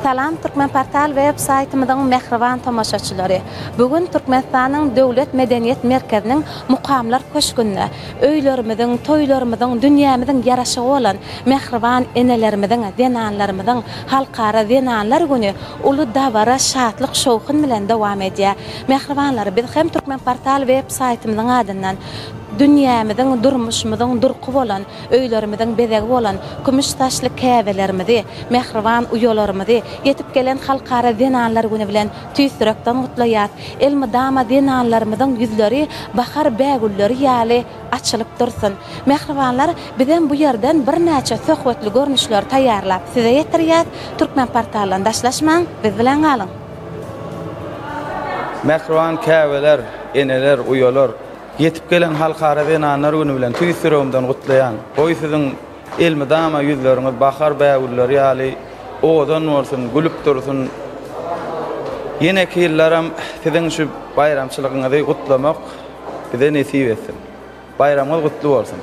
Salam Türkmenportal web saýtymyzyň mähriban tomaşaçylary! Bu gün Türkmenistanyň Döwlet medeniýet merkeziniň Mukamlar köşgünde öýlerimiziň, toýlarymyzyň, dünýämiziň ýaraşygy bolan mähriban enelerimiziň, zenanlarymyzyň Halkara zenanlar güni uly dabara, şatlyk-şowhun bilen dowam edýär. Mähribanlar, biz hem Türkmenportal web saýtymyzyň adyndan dünýämiziň, durmuşymyzyň durky bolan, öýlerimiziň bezegi bolan kümüş saçly käbelerimizi, mähriban uýalarymyzy ýetip gelen Halkara zenanlar güni bilen tüýs ýürekden gutlaýas. Elmydama zenanlarymyzyň ýüzleri bahar bägülleri ýaly açylyp dursun. Mähribanlar, bizem bu ýerden birnäçe söhbetli görnüşleri taýýarlap size ýetirýäs. Türkmenportaldan daşlaşmaň, biz bilen galyň! Mähriban käbeler, eneler, uýalar! Ýetip gelen Halkara zenanlar güni bilen tüýs ýüregimden gutlaýan. Goý siziň elmydama ýüzleriňiz bahar bägülleri ýaly owadan bolsun, gülüp dursun. Ýeneki ýyllaram siziň şu baýramçylygyňyzy gutlamak bize nesip etsin. Baýramyňyz gutly bolsun!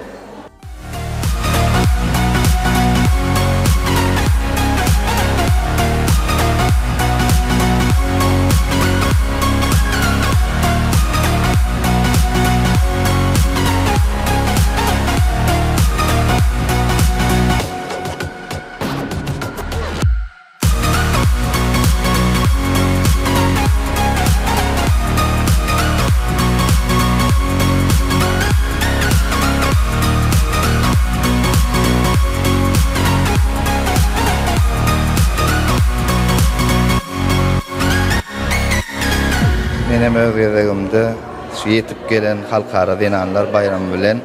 Men hem öz gezegimde şu ýetip gelen Halkara zenanlar baýramy bilen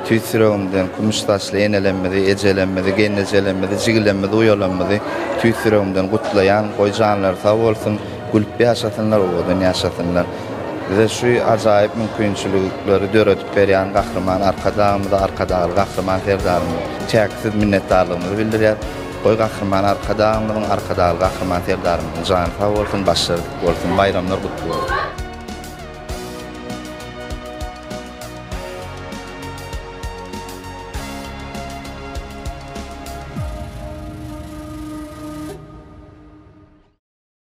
Tüýs ýüregimden kümüş saçly enelemmizi, ejelemmizi, gelnejelemmizi, jigilemmizi, uýalammizi tüýs ýüregimden gutlaýan. Goý janlary sag bolsun, gülüp ýaşasynlar, owadan ýaşasynlar. Bize şu ajaýyp mümkinçilikleri döredip berýän Gahryman Arkadagymyza, Arkadagly Gahryman Serdarymyza çäksiz minnetdarlygymyzy bildirýäs. Goý Gahryman Arkadagymyzyň, Arkadagly Gahryman Serdarymyzyň jany sag bolsun, başlary dik bolsun, baýramlar gutly bolsun!